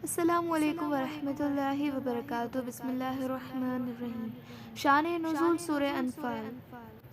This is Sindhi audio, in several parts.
السلام عليڪم ورحمة الله وبرڪاته بسم الله الرحمن الرحيم شان نزول سوره انفال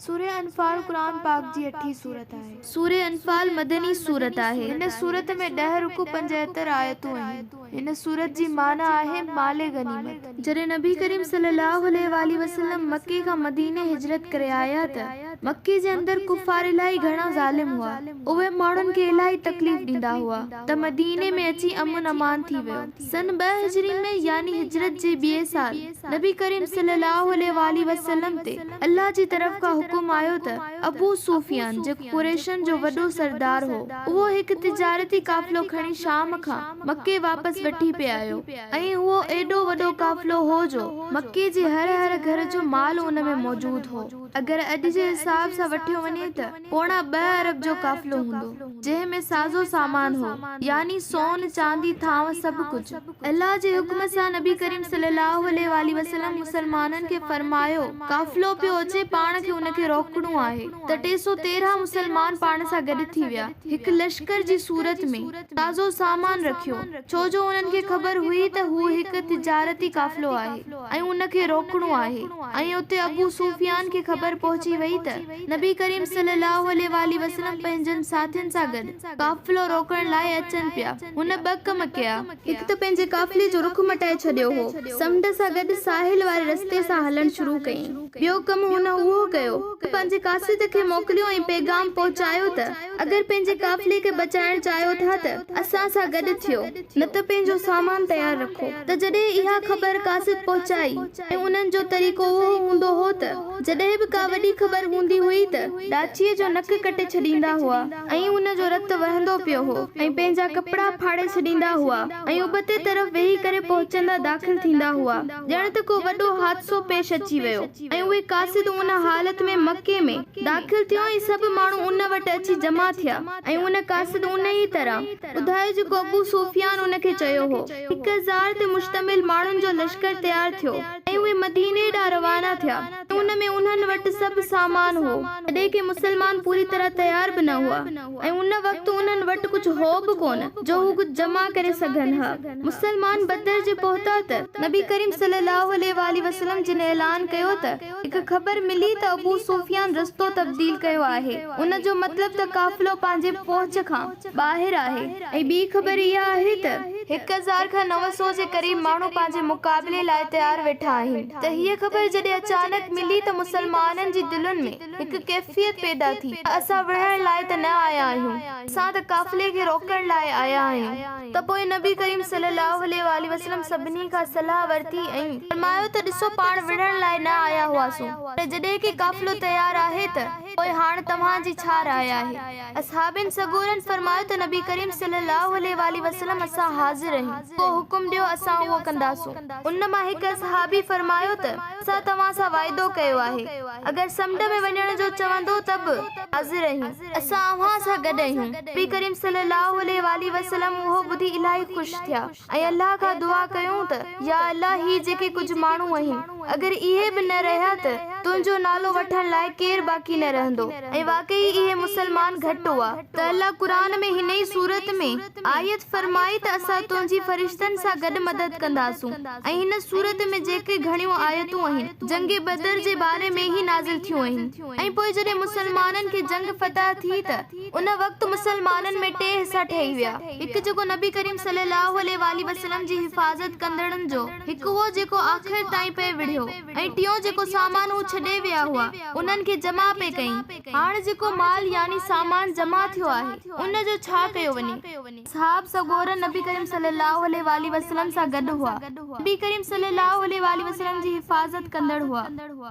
سوره انفال قرآن پاڪ جي اٺين سورت آهي. سوره انفال مدني سورت آهي. هن سورت ۾ ڏهه رڪوع 75 آيتون آهن. هن سورت جي معنيٰ آهي مال غنيمت. جڏهن نبي ڪريم صلي الله عليه واٰله وسلم مڪي کان مديني هجرت ڪري آيا ته مڪي جي اندر ڪفار الاهي گهڻا ظالم هئا. اهي ماڻهن کي الاهي تڪليف ڏيندا هئا ته مديني ۾ اچي امن امان ٿي ويو. سن 2 هجري ۾ يعني هجرت جي ٻئي سال نبي ڪريم صلي الله عليه واٰله وسلم تي الله جي طرف کان حڪم آيو ته ابو سفيان جيڪو قريشن جو وڏو سردار هو اهو هڪ تجارتي قافلو کڻي شام کان مڪي واپس وٺي پئي آيو ۽ اهو ايڏو وڏو قافلو هو جو مڪي جي هر هر گهر جو مال ان ۾ موجود هو. اگر اڄ جي حساب سان وٺيو وڃي ته پوڻا ٻه ارب جو قافلو هوندو، جنهن ۾ سازو سامان هو، يعني سون، چاندي، ٿانو سڀ ڪجهه. الله جي حڪم سان نبي ڪريم صلي الله عليه واٰله وسلم مسلمانن کي فرمايو، قافلو پيو اچي پاڻ کي ان کي روڪڻو آهي ته 313 مسلمان پاڻ سان گڏ ٿي ويا، هڪ لشڪر جي صورت ۾، تازو سامان رکيو، ڇو جو انهن کي خبر هئي ته هو هڪ تجارتي قافلو آهي. ۽ ان کي روڪڻو آهي ۽ اتي ابو سفيان کي خبر پهچي وئي ته نبي ڪريم صلي الله عليه واٰله وسلم پنهنجن ساٿين سان گڏ قافلو روڪڻ لاء اچن پيا. هن ٻه ڪم ڪيا. هڪ ته پنهنجي قافلي جو رخ مٽائي ڇڏيو هو، سمنڊ سان گڏ ساحل واري رستي سان هلڻ شروع ڪيائين. ٻيو ڪم هن اهو ڪيو ته پنهنجي قاصد کي موڪليو ۽ پيغام پهچايو ته اگر پنهنجي قافلي کي بچائڻ چاهيو ٿا ته اسان سان گڏ ٿيو، نه ته پنهنجو سامان تيار رکو. ته جڏهن اها خبر قاصد پهچائي ۽ انهن جو طريقو اهو هوندو هو ته جڏهن به ڪا وڏي خبر هوندي هئي ته ڏاچيء جو نڪ ڪٽي ڇڏيندا هئا ۽ ان جو رت وهندو پيو هو ۽ پنهنجا ڪپڙا ڦاڙي ڇڏيندا هئا ۽ ابتي طرف ويهي ڪري پهچندا داخل ٿيندا هئا ڄڻ ته ڪو وڏو حادثو پيش اچي ويو ۽ اهي قاصد ان حالت ۾ مڪي ۾ داخل ٿيو ۽ سڀ ماڻهو ان وٽ اچي جمع ٿيا ۽ ان قاصد انهيء طرح ٻڌايو جيڪو ابو سفيان ان کي چيو هو. 1000 تي مشتمل ماڻهن جو لشڪر تيار ٿيو ۽ اهي مديني ڏانهن روانا ٿيا ۽ ان ۾ انهن وٽ سڀ سامان هو، جڏهن ڪي مسلمان پوري طرح تيار به نه هئا ۽ ان وقت انهن وٽ ڪجهه هو به ڪونه جو هو ڪجهه جمع ڪري سگهن ها. مسلمان بدر جي پهتا ته نبي ڪريم صلي الله عليه واٰله وسلم جن اعلان ڪيو ته هڪ خبر ملي ته ابو سفيان رستو تبديل ڪيو آهي، ان جو مطلب ته قافلو پنهنجي پهچ کان ٻاهر آهي ۽ ٻي خبر اها آهي ته 1000 کان 900 جي قريب ماڻهو پنهنجي مقابلي لاء تيار ويٺا آهن ته هيء خبر جڏهن اچانڪ ملي ته مسلمانن جي دلن ۾ هڪ ڪيفيت پيدا ٿي ته اسان وڙهڻ لاء ته نه آيا آهيون، اسان ته قافلي کي روڪڻ لاء آيا آهيون. ته پوء نبي ڪريم صلي الله عليه واٰله وسلم سڀني کان صلاح ورتي ۽ فرمايو ته ڏسو پاڻ وڙهڻ لاء نه آيا هئاسون پر جڏهن ڪي قافلو تيار آهي ته پوء هاڻ توهان جي ڇا راء آهي؟ اصحابين سڳورن فرمايو ته نبي ڪريم صلي الله عليه واٰله وسلم اسان حاضر آهيون جيڪو حڪم ڏيو اسان اهو ڪنداسون. ان مان هڪ اصحابي فرمايو ته اسان توهان سان وعدو ڪيو آهي اگر سمنڊ ۾ وڃڻ جو چوندو ته به حاضر آهيون اسان اوهان سان گڏ آهيون. نبي ڪريم صلي الله عليه واٰله وسلم اهو ٻڌي الاهي خوش ٿيا ۽ الله کان دعا ڪيون ته يا الله هي جيڪي ڪجهه ماڻهو آهن اگر اهي به نه رهيا ته تنهنجو نالو وٺڻ لاء ڪير باقي نه رهندو ۽ واقعي اهي مسلمان گهٽ هئا ته الله قرآن ۾ هن ئي سورت ۾ آيت فرمائي ته اسان تنهنجي فرشتن سان گڏ مدد ڪنداسون ۽ هن سورت ۾ جيڪي گهڻيون آيتون آهن جنگ بدر جي باري ۾ ئي نازل ٿيون آهن ۽ پوء جڏهن مسلمانن کي جنگ فتح ٿي ته ان وقت مسلمانن ۾ ٽي حصا ٺهي ويا، هڪ جيڪو نبي ڪريم صلي الله عليه واٰله وسلم جي حفاظت ڪندڙن جو، هڪ اهو جيڪو آخر تائين پئي وڙهيو ۽ ٽيون جيڪو سامان هو ڇڏي ويا هئا، انهن کي جمع پئي ڪيائين. هاڻ جيڪو مال يعني سامان جمع ٿيو آهي، ان جو ڇا ڪيو وڃي؟ اصحاب سڳورا نبي ڪريم صلي الله عليه واٰله وسلم سان گڏ هئا، نبي ڪريم صلي الله عليه واٰله وسلم جي حفاظت ڪندڙ هئا.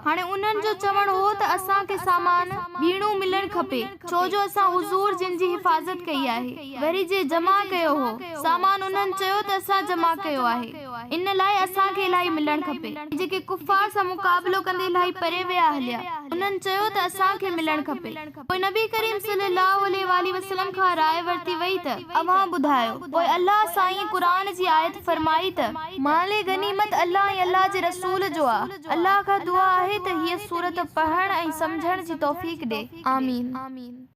هاڻي انهن جو چوڻ هو ته اسان کي سامان ٻيڻو ملڻ کپي، ڇو جو اسان حضور جن جي حفاظت ڪئي آهي. وري جي جمع ڪيو هو سامان انهن چيو ته اسان جمع ڪيو آهي، ان لاء اسان کي الاهي ملڻ کپي. ۽ جيڪي ڪفار سان مقابلو ڪندي الاهي پري ويا هليا، انهن چيو ته اسان کي ملڻ کپي. پوء نبي ڪريم صلي الله عليه واٰله وسلم کان راء ورتي وئي ته اوهان ٻڌايو، پوء الله سائين قرآن جي آيت فرمائي ته، مال غنيمت الله ۽ الله جي رسول جو آ، الله کان دعا آهي ته هيء سورت پڙهڻ ۽ سمجهڻ جي توفيق ڏي. آمين.